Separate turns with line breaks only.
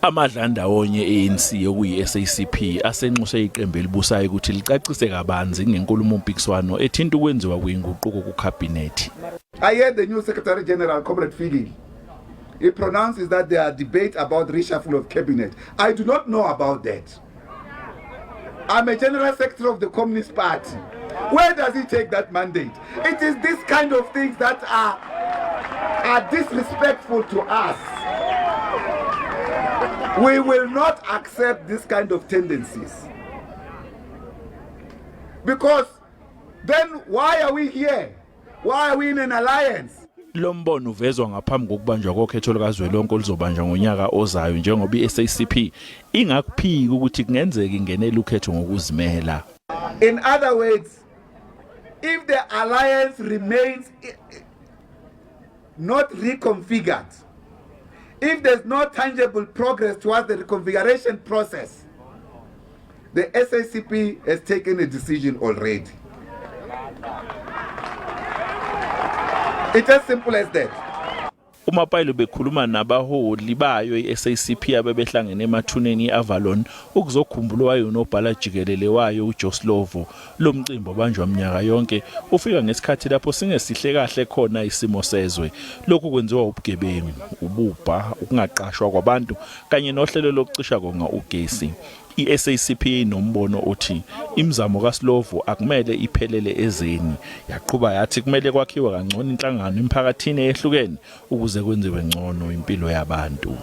Amadlandawonye e-ANC okuyi-SACP asenxuse iqembu elibusayo ukuthi licacise kabanzi ngenkulumompikiswano ethinta ukwenziwa kwenguquko kukhabhinethi.
I heard the new Secretary General, Comrade Fikile. He pronounces that there are debate about reshuffle of cabinet. I do not know about that. I'm a general secretary of the Communist Party. Where does he take that mandate? It is this kind of things that are disrespectful to us. We will not accept this kind of tendencies. Because then why are we here? Why are we in an alliance?
Lo mbono uvezwa ngaphambi kokubanjwa kokhetho lukazwelonke oluzobanjwa ngonyaka ozayo njengoba i-SACP ingakuphiki ukuthi kungenzeka ingenele ukhetho ngokuzimela.
In other words, if the alliance remains not reconfigured, if there's no tangible progress towards the reconfiguration process, the SACP has taken a decision already. It's as simple as that.
UMapaila bekhuluma nabaholi bayo i-SACP abebehlangene emathuneni i-Avalon ukuzokhumbula owayewunobhala jikelele wayo uJoe Slovo. Lo mcimbi obanjwa minyaka yonke ufika ngesikhathi lapho singesihle kahle khona isimo sezwe. Lokhu kwenziwa ubugebengu, ububha, ukungaqashwa kwabantu kanye nohlelo lokucisha konga ugesi. I-SACP inombono othi imizamo kaSlovo akumele iphelele ezeni. Yaqhuba yathi kumele kwakhiwe kangcono inhlangano emphakathini eyehlukene ukuze kwenziwe ngcono impilo yabantu.